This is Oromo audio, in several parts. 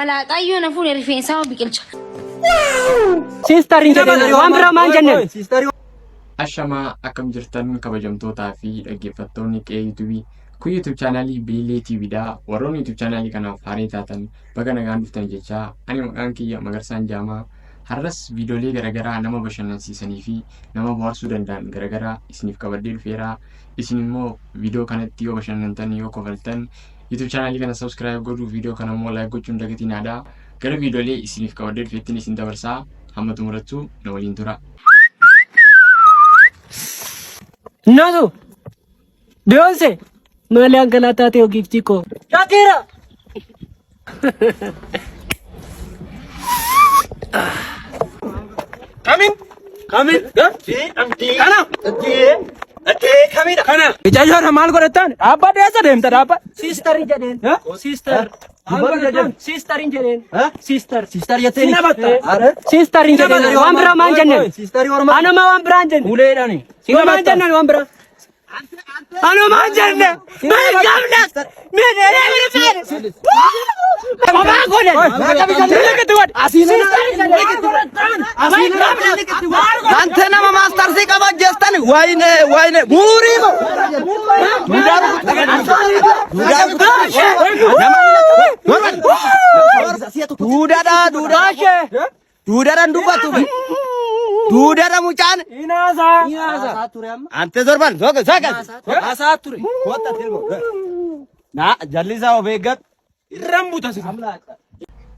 Malaaxaa yoo na fuudhe rifeensaa biqilcha. Sister hin jedheen waan biraa maan jenneen. Ashamaa akkam jirtan kabajamtootaa fi dhaggeeffattoonni qe'ee yuutuubii. Kun YouTube chaanaalii Biliilee TV dha. Warroonni YouTube chaanaalii kanaaf haaraa taatan baga nagaan dhuftan jechaa ani maqaan kiyya Magarsaan Jaamaa. Har'as viidiyoolee garaagaraa nama bashannansiisanii fi nama bohaarsuu danda'an garaagaraa isiniif qabadhee dhufeera. Isin immoo viidiyoo kanatti yoo bashannantan yoo kofaltan YouTube chaanaalii kana subscribe godhuu viidiyoo kana immoo like gochuun dagatinaadha. Gara viidiyoolee isiniif qabadhee dhufeettiin isin dabarsaa hamma xumurattu na waliin tura. Nasu! Beyoncé! Maali hangalaataa ta'e giiftii koo. Shakira! Kamin? Kamin? Kana? Kamidha? Kana. Ijaajoodha maal godhattaan? Dhaabbadhu eessa deemta dhaabbadhu? Sister hin jedheen. Sister. Maal godhattaan? Sister hin jedheen. Sister. Sister jettee Si nabatta. Sister hin jedheen. Waan biraa maan jenneen? Sisterii Oromoo. Anuma waan biraa hin jenne. Uleedhaani. Waan jenneen waan biraa. Anuma hin jenne. Maal qabna? Kophaa godhan. Ante nama maastarsii qaba ajjeestan wayne wayne muurii moo. Duudhaadha duudhaa. Duudhaadhaan dubbatu. Duudhaadha mucaan. Ante zorban soqa soqa. Haasaa ture. Na jallisaa of eeggadhu. Irraan buta si.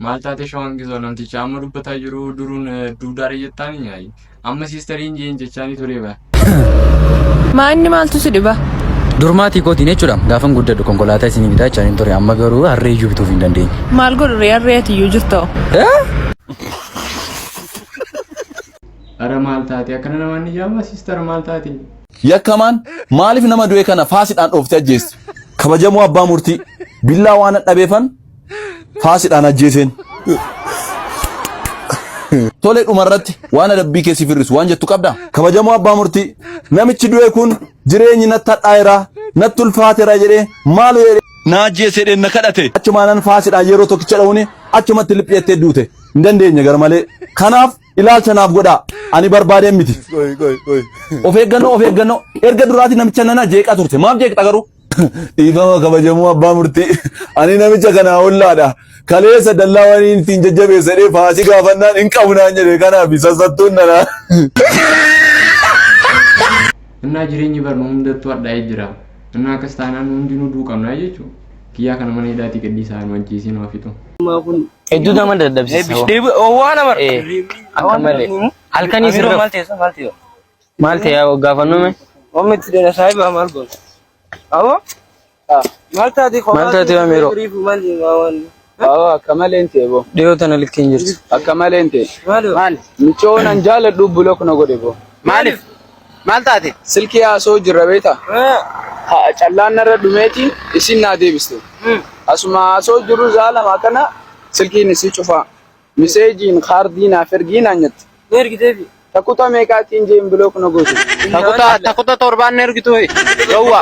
Maal taate shawaan gizoo namticha amma dubbataa jiru duruun duudaara jettaani nyaayi. Amma siistariin jeen jechaanii ture ba. Maanni maaltu si dhiba? Durmaatii kootiin jechuudha. Gaafan guddadhu konkolaataa isinii bitaa jechaan hin ture. Amma garuu harree iyyuu bituuf hin dandeenye. Maal godhu ree harree ati iyyuu jirta. Ara maal taate akkana namaan ni jaama siistar maal taate. Yakkamaan maaliif nama du'e kana faasidhaan dhooftee ajjeeste? Kabajamoo abbaa murtii billaa waan dhabeefan faasidhaan ajjeeseen. Tole dhumarratti waan adabbii kee siif hir'isu waan jettu qabdaa? Kabajamoo abbaa murtii namichi du'e kun jireenyi natti hadhaa'eera natti ulfaateera jedhee maal jedhee na ajjeese jedhee na kadhate. Achumaanan faasidhaan yeroo tokkicha dha'uuni achumatti liphi jettee duute. Hin dandeenye gar malee. Kanaaf ilaalcha naaf godhaa. Ani barbaadeen miti. Of eeggannoo of eeggannoo erga duraatii namicha nana jeeqaa turte. Maaf jeeqxa garuu? Dhiifama kabajamoo abbaa murtii. Ani namicha kanaa ollaadha. Kaleessa dallaa waan inni ittiin jajjabeessa jedhee faasii gaafannaan hin qabu naan jedhe kanaaf sassattuun nana. Innaa jireenyi barnu hundattuu hadhaa'ee jira. Innaa akkas taanaan hundinuu du'uu qabnaa jechuudha. Kiyyaa kana mana hidhaatii gadhiisaa nu ajjeesee nu hafitu. Hedduu nama dadhabsiisa. Waan amar. Akka malee. Halkanii sirra. Maal ta'e maal ta'e? Maal ta'e yaa gaafannume? Ommi itti deena saahiba maal goona? Awwa. Maal taate Maal taate Amiiroo? Maal waan? Awwa akka malee hin ta'e boo. Dhiyoo tana likki hin jirtu. Akka malee hin ta'e. Maal? Maal? Micoon an jaaladhu block na godhe boo. Maaliif? Maal taate? Silkii haasoo jirra beektaa? Haa callaan narra dhumeeti isin naa deebiste. Asuma haasoo jirru zaalama kana silkiin isii cufaa. Miseejiin kaardii naaf ergii naan jette. Ni ergiteefi. Takuta meeqaatiin jeen block na goote. Takuta takuta torbaan ni ergitu. Gowwa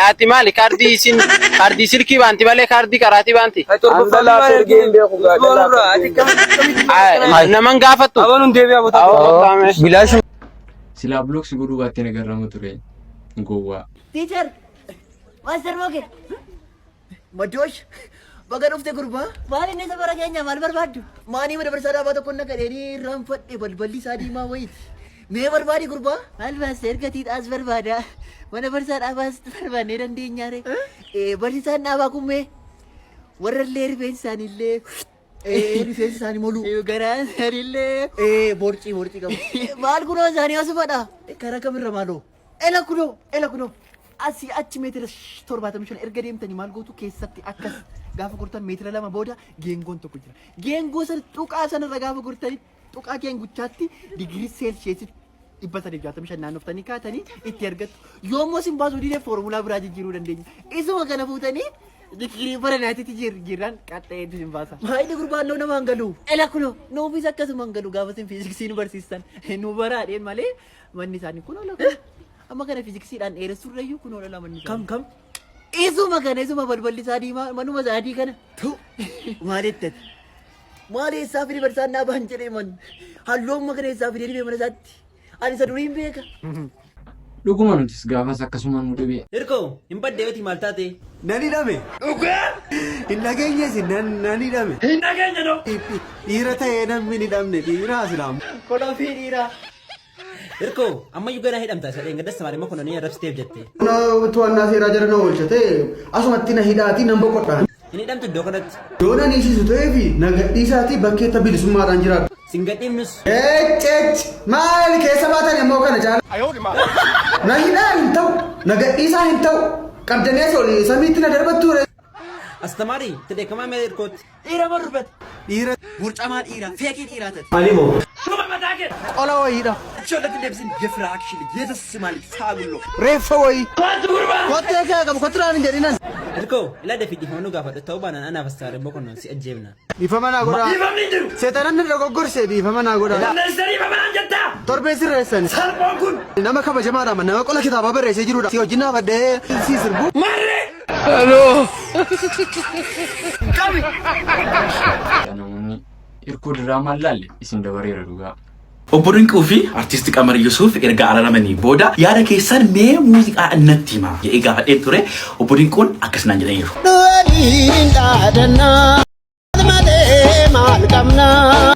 ati maali kaardii isin kaardii silkii baanti malee kaardii karaatii baanti. An dhalaaf ergee hin beeku gaa dhalaaf ergee hin beeku. Naman gaafattu. Awwa Bilaash Silaa block si godhuu baattee nagarrama ture gowwaa. Teacher, Master Moke. Madoosh, baga dhufte gurbaa. Maal inni safara keenya maal barbaaddu? Maanii mana barsaa dhaabaa tokko na kadheenii irraanfadhe balballi isaa diimaa wayiiti. Mee barbaadi gurbaa? Maal master gatiidhaas barbaada. Mana barsaa dhaabaas barbaannee dandeenyaa ree. Barsiisaan dhaabaa kun mee warra illee rifeensi isaaniillee rifeensi isaanii moluu. Garaan isaaniillee borcii borcii qabu. Maal kunoo isaanii asumadha. Karaa kamirra maaloo? Ela kunoo ela kunoo. Asii achi meetira 75 erga deemtanii maal gootu keessatti akkas gaafa gortan meetira 2 booda geengoon tokko jira. Geengoo sana tuqaa sanarra gaafa gortanii tuqaa geenguchaatti digirii seelsheesii 365 naannoftanii kaatanii itti argattu. Yoommoo isin baasuu didee foormulaa biraa jijjiiruu dandeenya. Isuma kana fuutanii digirii baranaatitti jijjiirraan qaxxa'eetu isin baasa. Maayilli gurbaan nuu namaan galu. Ela kunoo nuufis akkasuma hin galu gaafa isin fiiziksii nu barsiistan. Nu baraadheen malee manni isaanii kunoo lafa. Amma kana fiiziksiidhaan dheeressurrayyuu kunoo dhala manni isaanii. Kam kam? Isuma kana isuma balballi isaa diimaa manuma isaa adii kana. Tu maal jettati? Maal eessaa fide barsaan dhaabaan jedhee man. Halluu amma kana eessaa fidee dhibee mana isaatti. Ani isa duriin beeka. Dhuguma nutis gaafas akkasuma nu dhibe. Hirkoo hin badde yooti maal taate? Nan hidhame. Dhugaa? Hin dhageenyes nan hidhame. Hin dhageenye noo. Dhiira ta'ee namni hin hidhamne dhiira asilaamu. Kolofii dhiiraa. Hirkoo ammayyuu ganaa hidhamta isa dheengaddas samaadhimma kunanii arrabsiteef jette. To'annaa seeraa jala na oolchate asumatti na hidhaatii nan boqodha. Hin hidhamtu iddoo kanatti. Yoo nan hiisisu ta'eefi na gadhiisaatii bakkeetta bilisummaadhaan jiraadha. Sin gadhiifnus. Ech ech maali keessa baatan immoo kana caala. Na hidhaa hin ta'u na gadhiisaa hin ta'u qabdanii asii olii samiitti na darbattuu re. Astamaarii itti dheekkamaa mee hirkootti. Dhiira barrubate. Dhiira. Burcamaa dhiiraa. Feekii dhiiraa ta'e. Maali moo? Suma mataa kee. Qola wayiidha. Ijoolletti deebisin yefiraakshin yetassi maali saagullo. Reeffa wayii. Kottu gurbaa. Kottee kee qabu kottu naan hin jedhinan. Hirkoo ilaa dafii dhiifama nu gaafadhu ta'uu baanaan anaaf astamaariin boqonnoon si ajjeefna. Dhiifama naa godhaa. Dhiifamni hin jiru. Seexanan na dogoggorse dhiifama naa godhaa. Dandeessee dhiifama naan jettaa? Torbee sirreessan. Salphoon kun. Nama kabajamaadha nama qola kitaabaa barreessee jirudha. Si wajjin dhaabadhee si sirbu. Marree. Namoonni hirkoo diraamaa laalle isin dabareera dhugaa. Obbo Dinquu fi Artisti Qamar Yusuuf erga araaramanii booda yaada keessan mee muuziqaa natti himaa jedhee gaafadheen ture. Obbo Dinquun akkas naan jedhaniiru.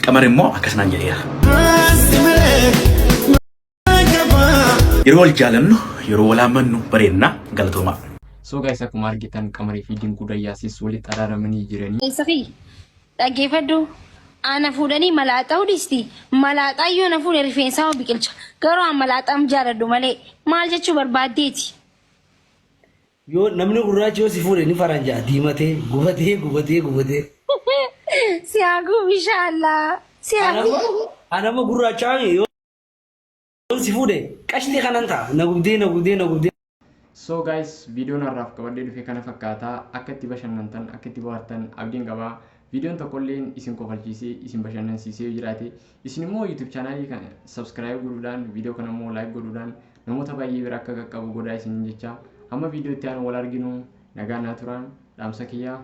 Qamar immoo akkas naan jedheera. Yeroo wal jaalannu, yeroo wal amannu bareenna galatoomaa. So guys akkuma argitan Qamarii fi Dinquu Dayyaasis walitti araaramanii jiranii. Eessa kiyya? Dhaggeeffadhu. Ana fuudhanii malaaxaa dhiisti. Malaaxaa yoo na fuudhe rifeensaa biqilcha. Garuu an malaaxaan jaaladhu malee maal jechuu barbaaddeeti? Yoo namni gurraachi yoo si fuudhe ni faranjaa diimatee gubatee gubatee gubatee. Si haa gubu inshaallah. Si haa gubu. Anama gurraachaa yoo si fuudhe qashtii kanan ta'a na gubdee na gubdee na gubdee. So guys viidiyoon har'aaf qabadhee dhufe kana fakkaata akka itti bashannantan akka itti bohaartan abdiin qaba. Viidiyoon tokkolleen isin kofalchiisee isin bashannansiisee yoo jiraate isin immoo YouTube chaanaalii kana subscribe godhuudhaan viidiyoo kana immoo like godhuudhaan namoota baay'ee bira akka qaqqabu godhaa isin jecha hamma viidiyoo itti aanu wal arginu nagaa naa turaan dhaamsa kiyyaa.